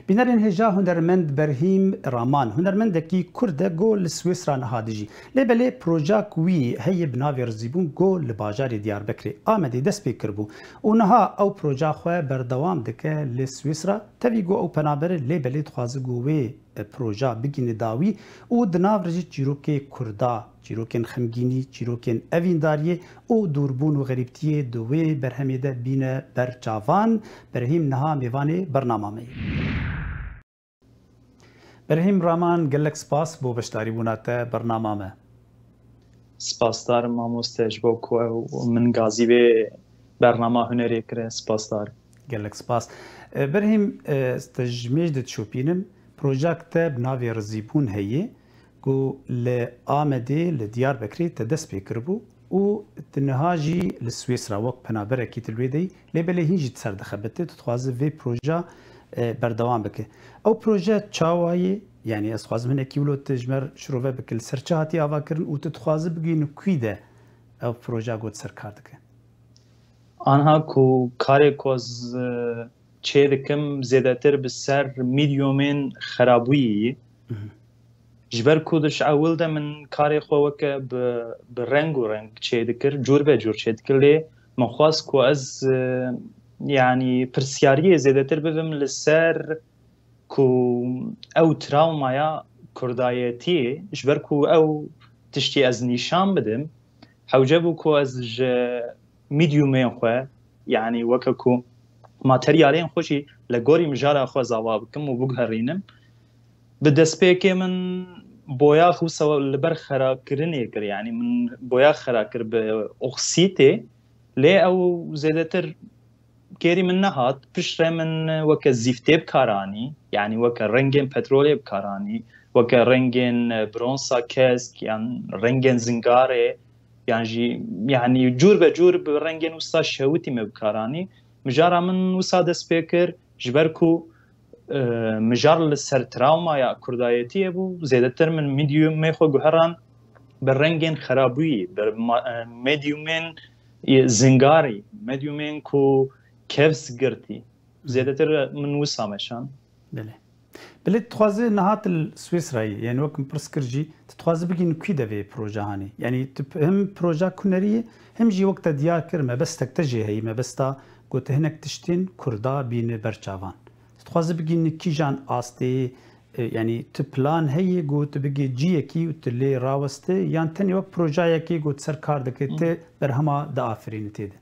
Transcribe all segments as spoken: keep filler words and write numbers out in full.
Bînerên hêja hunermend Berhîm Raman, hunermendekî Kurd e ku li Swîsra niha dijî. Lê belê projak wî heye bi navê Rizîbûn ku li bajarê Diyarbekirê Amedê dest pê kiribû û niha ew proja xwe berdewam dike li Swîsra. Tevî ku ew penaber e, lê belê dixwaze ku wê, e, proja bigihîne dawî û di nav re jî çîrokê Kurda, çîrokên xemgînî, çîrokên evîndariyê û dûrbûn û xerîbtiyê di wê berhemê de bîne ber çavan. Berhîm niha mêvanê bernama me ye. Berhîm Raman, gelek spas bo beşdarîbûna te bernama me. Spasdar im mamoste ji bo ku ew min gazî vê bernama hunerê kire. Spasdar im. Gelek spas. E, Berhîm, e, te ji mêj de dişopînim. Projak te bi navê Rizîbûn heye ku li Amedê, li Diyarbekirê te dest pê kiribû û tu niha jî li Swîsra wek penaberekî tu li wê de yî. Lê belê hîn jî tu ser dixebite, tu dixwaze vê proja, e, berdewam bike. Ew proje çawa ye? Yanî ez dixwazim hinekî wilo tu ji me re şirove bike. Li ser çi hatiye avakirin û tu dixwaze bigihîne kwî de ev proja ku tu ser kar dike? Anha ku karê ku ez, e, çê dikim zêdetir bi ser medyumên xerabûyî ye. Mhm. Ji ber ku di ji ewil de min karê xwe weke bi, bi reng û reng çê dikir, cûr be cûr çê dikir, lê min xwest ku ez, e, yanî pirsiyariyê zêdetir bibim li ser ku ew trawmaya kurdayetiyê, ji ber ku ew tiştî ez nîşan bidim, hewce bû ku ez ji medyumên xwe, yanî weke ku materyalên xwe jî li gorî mijara xwe zava bikim û biguherînim. Bi destpêkê min boyax wisa li ber xerakirinê kir, yanî min boyax xera kir bi oksîtê, lê ew zêdetir kêrî min nehat. Piştre min weke zîftê bi kar anî, yanî weke rengên petrolê bi kar anî, weke rengên, e, bronsa kesk yan rengên zingarê, yan jî, yanî cûr be cûr bi rengên wisa şewitî me bi kar anî. Mijara min wisa dest pê kir, ji ber ku, e, mijar li ser trawmaya kurdayetiyê bû, zêdetir min medyumê xwe guheran bi rengên xerabûyî, bi ma-, e, medyumên, e, zingarî, medyumên ku kevs girtî. Zêdetir min wisa meşan. Belê. Belê, tu dixwazî niha tu li Swîsrayê, yanî wek min pirs kir jî, tu dixwazî bigihînî kwî de vê proja hanê? Yanî tu p-, him proja hunerî ye, him jî wek te diyar kir, mebestek te jê heye, mebesta ku tu hinek tiştên Kurda bîne ber çavan. Tu dixwazî bigihînî kîjan astê, e, yanî tu plan heye ku tu bigê ciyekî û tu lê raweste, yan tenê wek projayekê ku tu ser kar dike, tu berhema diafirînî tê de?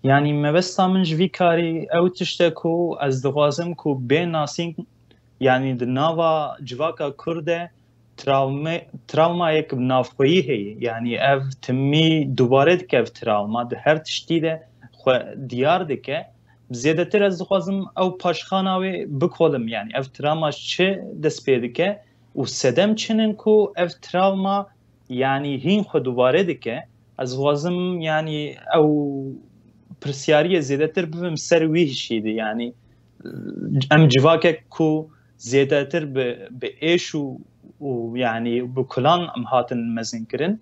Yanî mebesta min ji vî karî ew tişt e ku ez dixwazim ku bê nasîn, yanî di nava civaka Kurd de trawme-, trawmayek bi navxweyî heye. Yanî ev timî dubare dike ev trawma, di her tiştî de xwe diyar dike. Zêdetir ez dixwazim ew paşxana wê bikolim. Yanî ev trawma ji çi dest pê dike û sedem çin in ku ev trawma yanî hîn xwe dubare dike. Ez dixwazim, yanî ew pirsyariyê zêdetir bibim ser wî hişî de. Yanî em civakek ku zêdetir bi, bi êş û, û yanî bi kulan em hatin mezinkirin.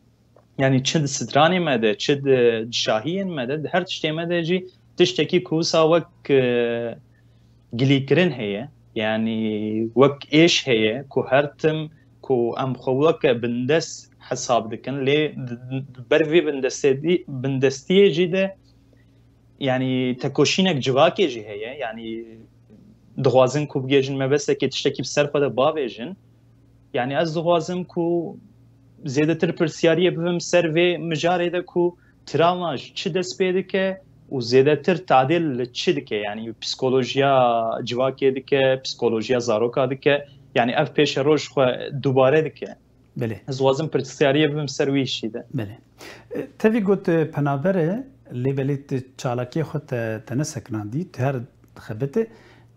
Yanî çi di stranê me de, çi di, di şahiyên me de, di her tiştê me de jî tiştekî ku wisa wek, e, gilîkirin heye, yanî wek êş heye ku her tim ku em xwe weke bindest hesab dikin, lê di, di ber vê bindestedî-, bindestiyê jî de, yanî tekoşînek civakê jî heye, yanî dixwazin ku bigihêjin mebestekê tiştekî bi ser xwe de bavêjin. Yanî ez dixwazim ku zêdetir pirsiyariyê bibim ser vê mijarê de ku travma ji çi dest pê dike û zêdetir tadê li çi dike, yanî psîkolojiya civakê dike, psîkolojiya zaroka dike, yanî ev pêşeroj xwe dubare dike. Belê. Ez dixwazim pirsiyariyê bibim ser wî hişî de. Belê. E, tevî got, e, penaber e, lê belê tu çalakiyê xwe te, te nesekinandî, tu her dixebite,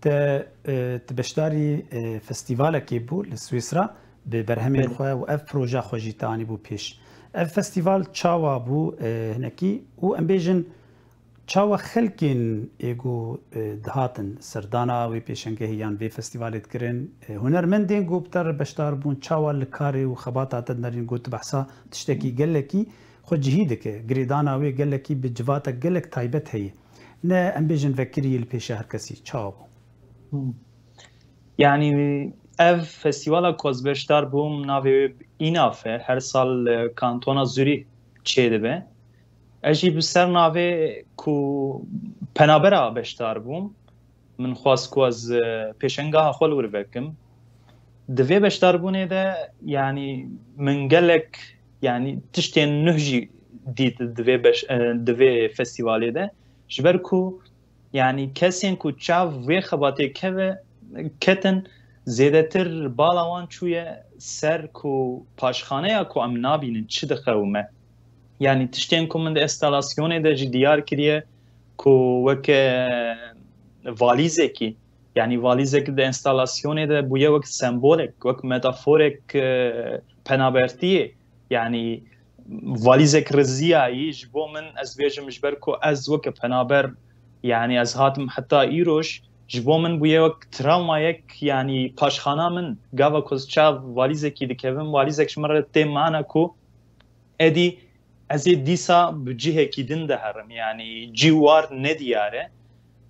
te, e, tu beşdarî, e, festîvalekê bû li Swîsra, bi berhemên Belê. xwe û ev proja xwe jî te anîbû pêş. Ev festîval çawa bû, e, hinekî û em bêjin çawa xelkên ê ku, e, dihatin serdana wê pêşengehê yan vê festîvalê dikirin, e, hunermendên ku bi te re beşdar bûn, çawa li karê û xebata te dinerin ku tu behsa tiştekî gelekî xwe cihî dike, girêdana wê gelekî bi civatek gelek taybet heye. Ne em bêjin vekirî yê li pêşiya her kesî. Çawa bû? Hmm. Yanî ev festîvala ku ez beşdar bûm, navê wê Înafe, her sal li kantona Zurîh çêdibe. Ez jî bi ser navê ku penabera beşdar bûm. Min xwest ku ez, e, pêşengeha xwe li wir vekim. Di vê beşdarbûnê de, yanî min gelek, yanî tiştên nuh jî dît di vê beş-, e, di vê festîvalê de. Ji ber ku, yanî kesên ku çav vê xebatê keve, ketin, zêdetir bala wan çûye ser ku paşxaneya ku em nabînin çi diqewime. Yanî tiştên ku min di enstalasyonê de jî diyar kiriye ku weke valîzekî, yanî valîzek di enstalasyonê de bûye wek sembolek, wek metaforek, e, penabertiyê. Yanî valîzek riziyayî ji bo min, ez bêjim, ji ber ku ez weke penaber, yanî ez hatim heta îroj, ji bo min bûye wek travmayek, yanî paşxana min. Gava ku ez çav valîzekî dikevim, valîzek ji min re tê mana ku êdî ez ê dîsa bi cihekî din de herim, yanî cî war nediyar e.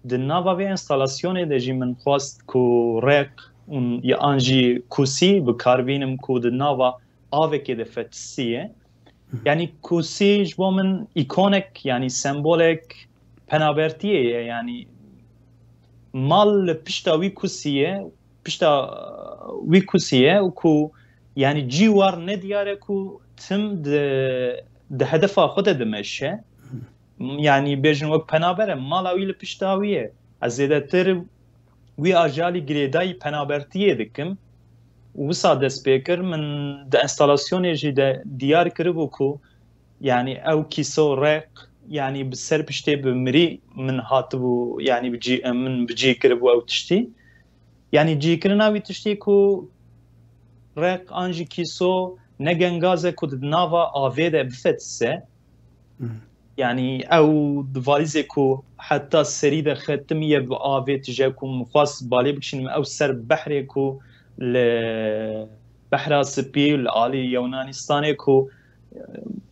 Di nava vê enstalasyonê de jî min xwest ku req û ya an jî kûsî bi kar bînim ku di nava avekê de fetisiye. Yanî kûsî ji bo min îkonek, yanî sembolek penabertiyê ye, yanî mal li pişta wî kûsî ye, pişta wî kûsî ye û ku, yanî cî war nediyar e ku tim di, di hedefa xwe de dimeşe. Yanî bêjin wek penaber e, mala wî li pişta wî ye. Ez zêdetir wî ajalî girêdayî penabertiyê dikim. Û wisa dest pê kir, min di enstalasyonê jî de diyar kiribû ku, yanî ew kîso req, yanî bi ser piştê bi mirî min hatibû, yanî bi cî, min bi cî kiribû ew tiştî. Yanî cîkirina wî tiştî ku req an jî kîso ne gengaz e ku di nava avê de bifetise. Yanî ew di valîzê ku heta serî de xetimiye bi avê tije ku min xwest balê bikişînim, ew ser behrê ku li Behra Spî, li alî Yewnanistanê ku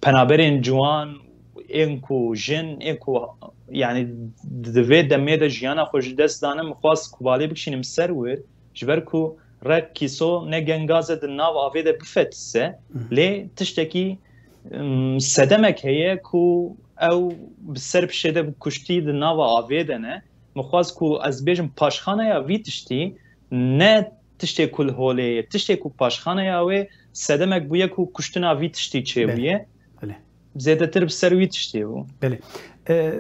penaberên ciwan, ên ku jin, ên ku, yanî di vê demê de jiyana xwe ji dest dane, min xwest ku balê bikişînim ser wir, ji ber ku req kîso ne gengaz e di nav avê de bifetise, lê tiştekî, ım, sedemek heye ku ew bi ser pişê de bi kuştî di nava avê de ne. Min xwest ku ez bêjim paşxaneya vî tiştî ne tiştê ku li holê ye, tiştê ku paşxaneya wê sedemek bûye ku kuştina vî tiştî çêbûye. Belê. Zêdetir bi ser wî tiştê bû. Belê. E,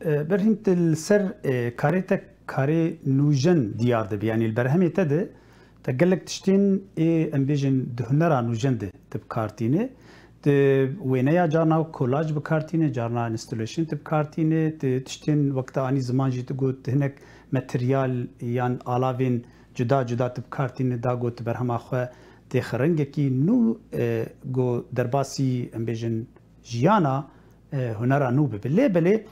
e, Berhîm, tu li ser, e, karê te karê nûjen diyar dibe. Yanî li berhemê te de te gelek tiştên ê, em bêjin, di hunera nûjen de tu bi kar tîne. Tu wêneya carna kolaj bi kar tîne, carna installation tu bi kar tîne, tu tiştên wek te anî ziman jî tu got, tu hinek materyal yan alavên cuda cuda tu bi kar tîne, da got tu berhema xwe têxe rengekî nû, e, ku derbasî, em bêjin, jiyana, e, hunera nû bibe. Lê belê,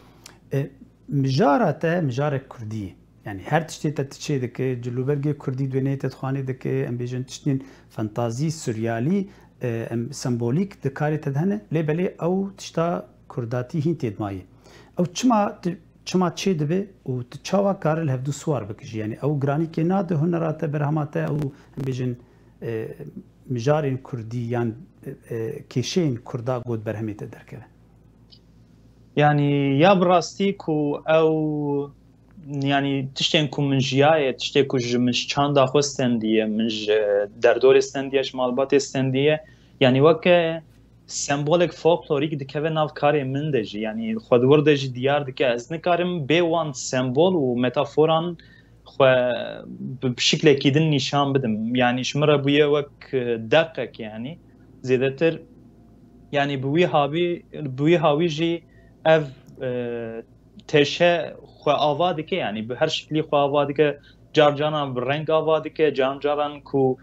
e, mijara te mijarek kurdî ye. Yanî her tiştê te tu çê dike, cilûbergê kurdî di wêneyê te dixwanê dike, em bêjin tiştên fantazî, suryalî, e, em sembolîk di karê te de hene. Lê belê ew tişta kurdatî hîn tê di mayê. Ew çima tu çima çêdibe û tu çawa kare li hevdû siwar bikijî? Yanî ew giranîkê nade hunera te, berhema te, ew, em bêjin, e, mijarên kurdî yan, e, e, kêşeyên kurda got berhemê te derkeve? Yanî ya bi rastî ku ew, yanî tiştên ku min jiyaye, tiştê ku ji min ji çanda xwe stendiye, min ji derdorê stendiye, ji malbatê stendiye, yanî weke sembolek folklorîk dikeve nav karê min de jî. Yanî xwe di wir de jî diyar dike. Ez nikarim bê wan sembol û metaforan xwe bi, bi şiklekî din nîşan bidim. Yanî ji min re bûye wek, e, deqek, yanî zêdetir, yanî bi wî havî, bi wî hawî jî ev, e, teşe xwe ava dike, yanî bi her şiklî xwe ava dike, car caran bi reng ava dike, car caran ku,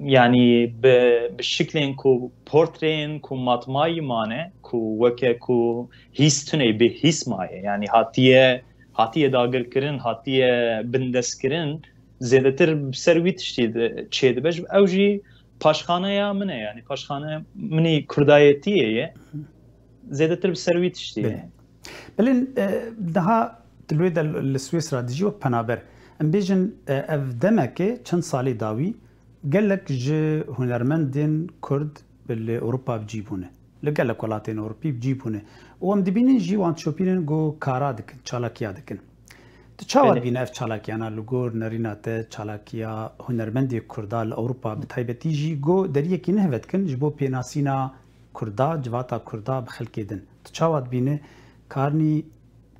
yanî bi, bi şiklên ku portreyên ku matmayî mane, ku weke ku hîs tune, bi hîs maye, yanî hatiye, hatiye dagirkirin, hatiye bindestkirin, zêdetir bi ser wî tiştî de çêdibe. Ew jî paşxaneya min e, yanî paşxane min î kurdayetiyê ye. Zêdetir bi ser wî tiştî ye. Belê. Belê, e, niha tu li wê de li Swêsra dijî wek penaber. Em bêjin, e, ev demeke çend salê dawî gelek ji hunermendên Kurd li Ewropa bi cî bûne. Li gelek welatên Ewropî bi cî bûne. Û em dibînin jî wan dişopînin ku kara dikin, çalakiya dikin. Tu çawa Belê. dibîne ev çalakiyana li gor nerîna te, çalakiya hunermendê Kurda li Ewropa, bi taybetî jî ku deriyekî nehve dikin ji bo pênasîna Kurda, civata Kurda bi xelkê din? Tu çawa dibîne, karnî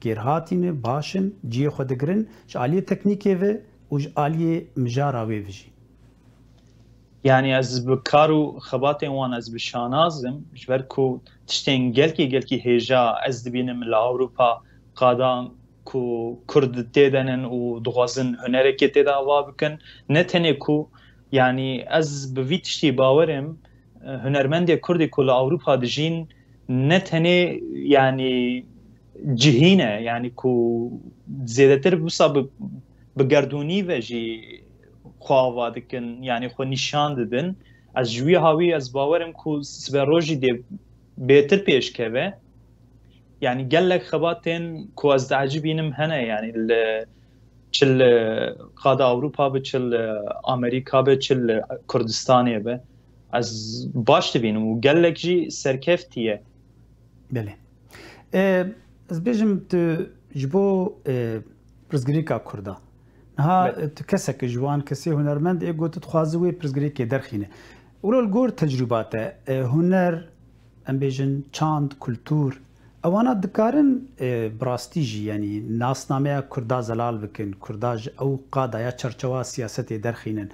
gêrhatî ne, baş in, cihê xwe digirin, ji aliyê teknîkê ve û ji aliyê mijara wê ve jî? Yanî ez bi kar û xebatên wan ez bi şanaz im, ji ber ku tiştên gelkî, gelkî hêja ez dibînim li Ewropa, qada ku Kurd tê de nin û dixwazin hunerekê tê de ava bikin. Ne tenê ku, yanî ez bi vî tiştî bawer im, hunermendê Kurdî ku li Ewropa dijîn, ne tenê, yanî cihî ne, yanî ku zêdetir wisa bi, bi gerdûnî ve jî xwe ava dikin, yanî xwe nîşan didin. Ez ji wî hawî ez bawer im ku siberojî dê bêtir pêş keve. Yanî gelek xebatên ku ez diecibînim hene, yanî li, çi li qada Ewropa be, çi li Amerîka be, çi li Kurdistanê be. Ez baş dibînim û gelek jî serkeftî ye. Belê. E, ez bêjim tu ji bo, e, pirsgirêka Kurda. Niha, Belê. e, tu kesek ji wan kesê hunermend ê got tu dixwazi wê pirsgirêkê derxîne. Wilo li gor tecrûba te, e, huner, em bêjin çand, kultûr, ewana dikarin, e, bi rastî jî, yanî nasnameya Kurda zelal bikin, Kurda ji ew qada ya çerçewa siyasetê derxînin,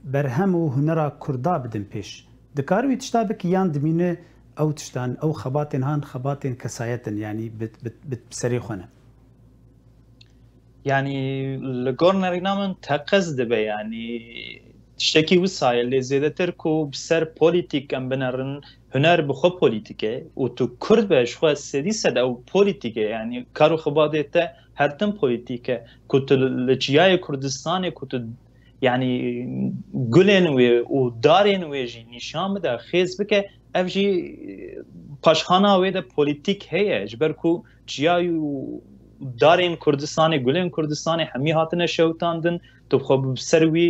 berhem û hunera Kurda bidin pêş. Dikare wî tişta bike yan dimîne ew tiştan, ew xebatên han xebatên kesayet in, yanî bi, bi, bi, bi serê xwe ne? Yanî li gor nerîna min teqez dibe, yanî tiştekî wisa ye, lê zêdetir ku bi ser polîtîk em binerin, huner bi xwe polîtîk e û tu Kurd be ji xwe sedî sed ew polîtîk e, yanî kar û xebatê te her tim polîtîk e, ku tu li çiyayê Kurdistanê ku tu, yanî gulên wê û darên wê jî nîşan bide, xêz bike, ev jî paşxana wê de polîtîk heye, ji ber ku çiyayê û darên Kurdistanê, gulên Kurdistanê hemî hatine şewitandin, tu xwe bi ser wî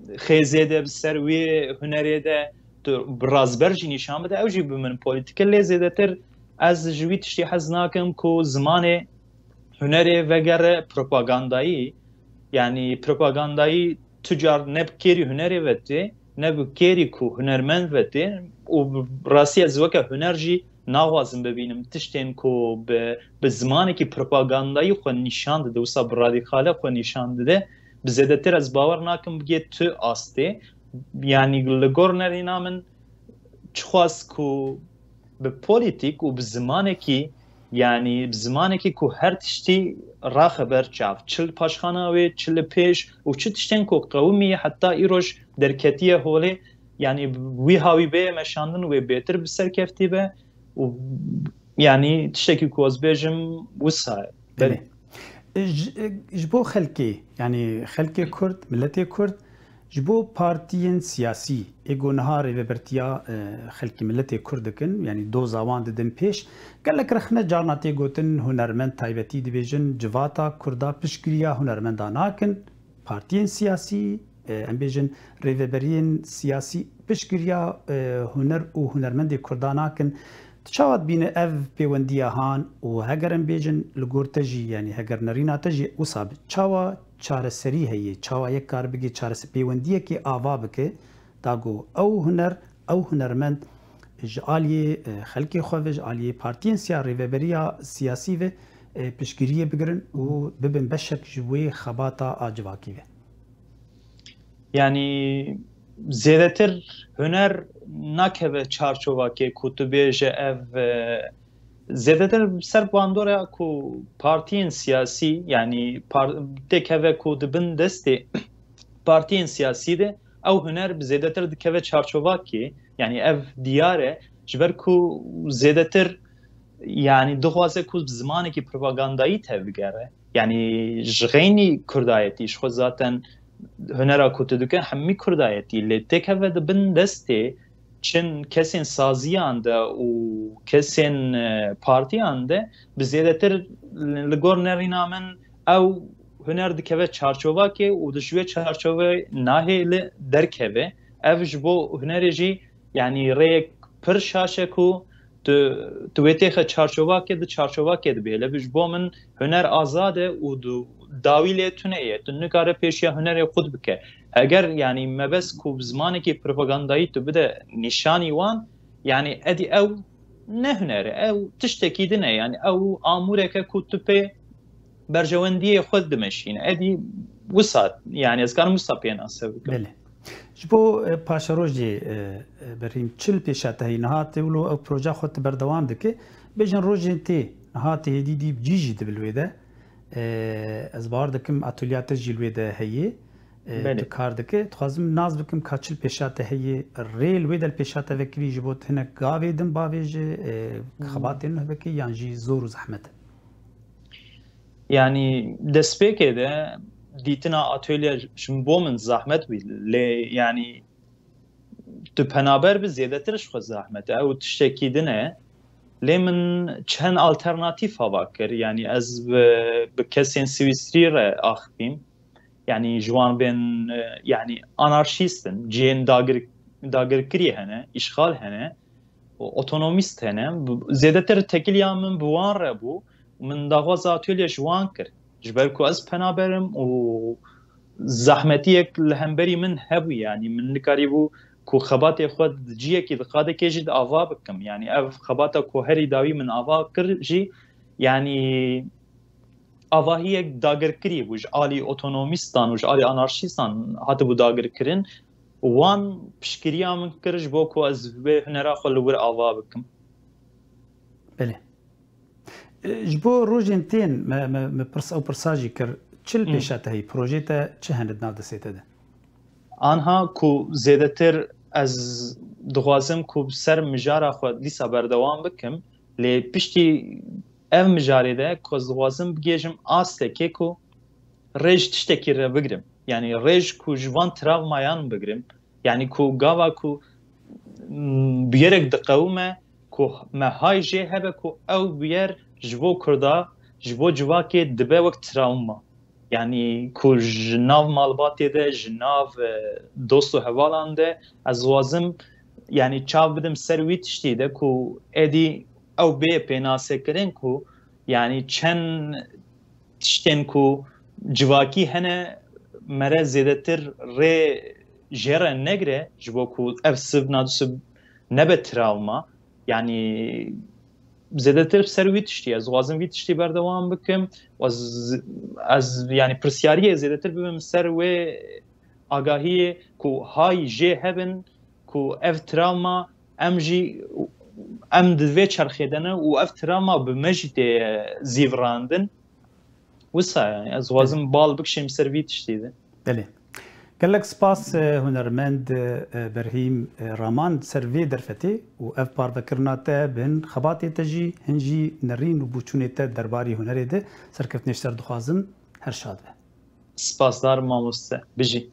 xêzê de, bi ser wî hunerê de, tu bi razber jî nîşan bide, ew jî bi min polîtîk e. Lê zêdetir ez ji wî tiştî hez nakim ku zimanê hunerê vegere propagandayî, yanî propagandayî tu car ne bi kêrî hunerê ve tê, ne bi kêrî ku hunermend ve tê û bi rastî ez weke huner jî naxwazim bibînim tiştên ku bi, bi zimanekî propagandayî xwe nîşan dide, wisa bi radîkale xwe nîşan dide. Bi zêdetir ez bawer nakim bigê tu astê. Yanî li gor nerîna min çixwaz ku bi polîtîk û bi zimanekî, yanî bi zimanekî ku her tiştî raxe ber çav, çi li paşxana wê, çi li pêş û çi tiştên ku qewimî heta îroj derketiye holê, yanî wî hawî bê meşandin wê bêtir bi serkeftî be û yanî tiştekî ku ez bêjim wisa ye. Belê. Ji, ji bo xelkê, yanî xelkê Kurd, miletê Kurd, ji bo partiyên siyasî ê ku niha rêvebertiya, e, xelkê miletê Kurd dikin, yanî doza wan didin pêş, gelek rexne carna tê gotin, hunermend taybetî dibêjin, civata Kurda piştgiriya hunermenda nakin, partiyên siyasî, e, em bêjin rêveberiyên siyasî piştgiriya, e, huner û hunermendê Kurda nakin. Tu çawa dibîne ev pêwendiya han û heger em bêjin li gor te jî, yanî heger nerîna te jî wisa be, çawa çareserî heye, çawa yek kar bike çarese-, pêwendiyekê ava bike, da ku ew huner, ew hunermend ji aliyê, e, xelkê xwe ve, ji aliyê partiyên siya-, rêveberiya siyasî ve, e, piştgiriyê bigirin û bibin beşek ji wê xebata a civakî ve? Yanî zêdetir huner nakeve çarçovakê ku tu bêje ev, e, zêdetir ser bandora ku partiyên siyasî, yanî par-, têkeve ku di bin destê partiyên siyasî de ew huner bi zêdetir dikeve çarçovakê, yanî ev diyar e, ji ber ku zêdetir, yanî dixwaze ku bi zimanekî propagandayî tevbigere. Yanî ji xeynî kurdayetî, ji xwe zaten hunera ku tu dike hemî kurdayetî, lê têkeve di bin destê çin kesên saziyan de û kesên, e, partiyan de, bi zêdetir li gor nerîna min ew huner dikeve çarçovakê û di ji wê çarçovê nahê li derkeve. Ev ji bo hunerê jî, yanî rêyek pir şaş e ku tu, tu wê têxe çarçovakê, di çarçovakê dibêle. Ji bo min huner azad e û du, dawî lê tune ye. Tu nikare pêşiya hunerê xwe bike. Heger, yanî, mebest ku bi zimanekî propagandayî tu bide nîşanî wan, yanî, edî ew ne huner e, ew tiştekî din e. Yanî, ew amûrek e ku tu pê berjewendiyê xwe dimeşîne. Edî wisa, yanî, ez karim wisa pênase bikim. Belê. Ji bo, e, paşerojê, e, e, Berhîm, çi li pêşa te heyî? Niha tê wilo ew proja xwe tu berdewam dike. Bêjin rojên tê, niha tê hêdî dî bi cî jî dibe li wê de. E, ez bawer dikim atolya te jî li wê de heye. E, Belê. Tu kar dike. Dixwazim nas bikim ka çi li pêşa te heye, rê li wê de li pêşa te vekirî ji bo tu hinek gavê din bavêje, e, Hmm. xebatên nuh bikî yan jî zor û zehmet e? Yanî destpêkê de dîtina atölye ji bo min zehmet bû. Lê yanî tu penaber bi zêdetir ji xwe zehmet e. Ew tiştekî din e. Lê min çend alternatîf hava kir. Yanî ez bi, bi kesên Swîsrî re axivîm. Yanî ji wan bên, e, yanî anarşîst in, cihên dagir, dagirkirî hene, îşxal hene, û otonomîst hene. Bi, zêdetir tekiliya min bi wan re bû. Min daxwaza atölye ji wan kir. Ji ber ku ez penaber im û zehmetiyek li hemberî min hebû, yanî min nikarîbû ku xebatê xwe di ciyekî, di qadekê jî di ava bikim. Yanî ev xebata ku herî dawî min ava kir jî, yanî avahiyek dagirkirî bû, ji alî otonomîstan û ji alî anarşîstan hatibû dagirkirin. Wan piştgiriya min kir ji bo ku ez vê hunera xwe li wir ava bikim. Belê. E, ji bo rojên tên me, me, me pirs, ew pirsa jî kir. Çi li Hmm. pêşa te heyî? Projeyê te çi hene di nav destê te de? Anha ku zêdetir ez dixwazim ku ser mijara xwe dîsa berdewam bikim, lê piştî ev mijarê de ku ez dixwazim bigêjim astekê ku rê ji tiştekî re bigrim. Yanî rê ji ku ji van travmayan bigrim. Yanî ku gava ku, mm, bûyerek diqewime ku me hay jê hebe ku ew bûyer ji bo Kurda, ji bo civakê dibe wek travma. Yanî ku ji nav malbatê de, ji nav, e, dost û hevalan de ez dixwazim, yanî çav bidim ser wî tiştî de ku êdî ew bê pênasekirin ku, yanî çend tiştên ku civakî hene, mere zêdetir rê jê re negire, ji bo ku ev siv nadisib nebe travma. Yanî zêdetir ser wî tiştî, ez dixwazim vî tiştî berdewam bikim. Ez, ez, yanî pirsyariyê zêdetir bibim ser wê agahiyê ku hay jê hebin, ku ev travma em jî, em di vê çerxê de ne û ev travma bi me jî tê zîvirandin. Wisa, yanî ez dixwazim bal bikişêm ser vî tiştî de. Belê. Gelek spas, e, hunermend, e, Berhîm, e, Raman ser vê derfetê û ev parvekirina te bi hin xebatê te jî, hin jî nerîn û bûçûnê te derbarî hunerê de serkeftinê ji te re dixwazim. Her şad be. Spasdar mamoste. Bijî.